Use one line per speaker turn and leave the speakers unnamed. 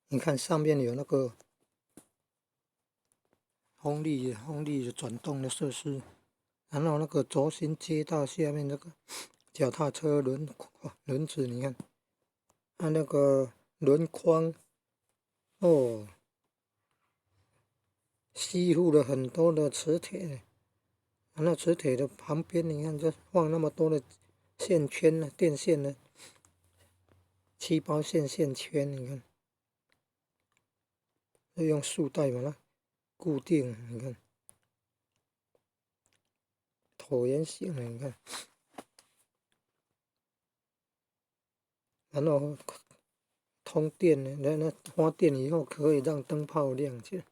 你看上面有那個風力的轉動的設施，然後那個軸心接到下面這個腳踏車輪子，你看，它那個輪框，哦，吸附了很多的磁鐵，那磁鐵的旁邊，你看這放那麼多的線圈呢，電線呢，漆包線線圈，你看，用束帶把它固定，你看，橢圓形的，你看，然後通電呢，那發電以後可以讓燈泡亮起來。